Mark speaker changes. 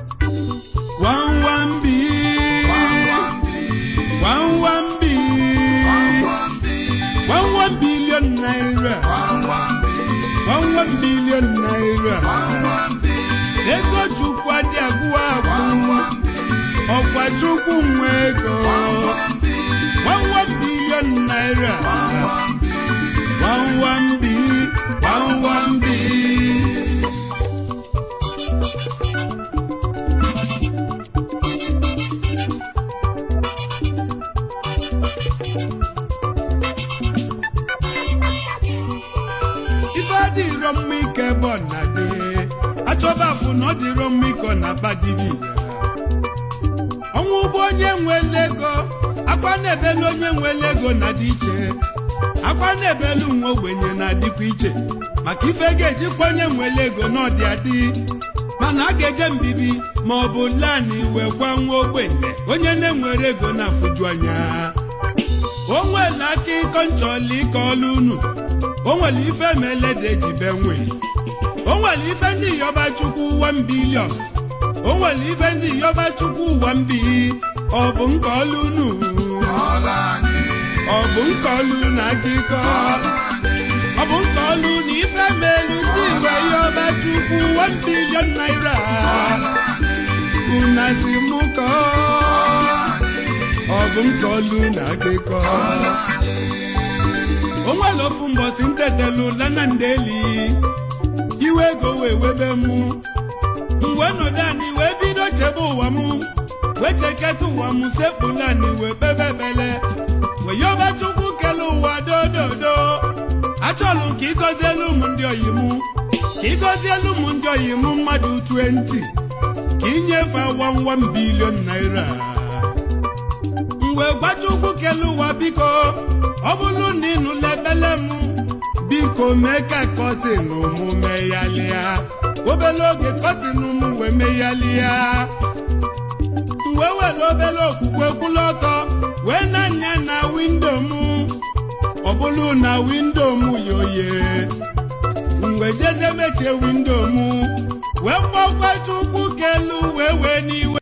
Speaker 1: One one B, one one B, 1 1 billion naira, 1 1 billion naira. Ego Chukwu adị agwụ agwụ, ọkwa Chukwu nwe ego. 1 1 billion naira, one one B, one one B. Ife adịrọ mma ike ebe ọ na-adị achọba afụ na ọ dịrọ mma ike ọ na-aba dibia. Ọnwụ ụgbọ onye nwele ego, akwa na-ebelu onye nwele ego na-adị iche, akwa na-ebelu nwa ogbenye na-adịkwa iche, maka ife ga-ejikwa onye nwele ego na ọdị adị, mana a ga-eje mbibi ma ọ bụ lani wee kwa nwa ogbenye onye na-enwere ego na-afụju anya. O nwere aka ịkọ nchọla ịkọ ọlụ unu. O nwere ife melede jibe nwe, o nwere ife ndị yọba Chukwu 1 billion, o nwere ife ndị yọba Chukwu 1 bi. Ọ bụ nke ọlụ unu? Ọ bụ nke ọlụ na akịkọ? Ọ bụ nke ọlụ na ife melu ndị Igbo yọba Chukwu 1 billion naira? Una si mụ kọọ. Ọ bụ nke ọlụ na akịkọ? O nwere ofu mbọsị ntetelu lana ndeli iwe ego wee webe mụ mgbe nọdụ anyị wee bido chebe ụwa mụ, wee cheketa ụwa mụ, sekpụla anyị wee kpebe ekpele, wee yọba Chukwu kele ụwa dododo. Achọlụ ka ịgọzielu ụmụ ndị oyi mụ, ka ịgọzielu ụmụ ndị oyi mụ mmadụ 20, ka inyefe 11 billion naira. Mgbe gbachukwu kele ụwa, biko, ọ bụrụ na ị nụla ebele m, biko mee ka curtain mụ meghalịa. Obere oge curtain m wee meghalịa, m wee were obere okwukwe kwụlụ ọtọ wee na-anya na window m. Ọ bụrụ na window m yoye, mgbe jezie mechie window m, wee kpọkwa Chukwu kelu wee wee n'iwe.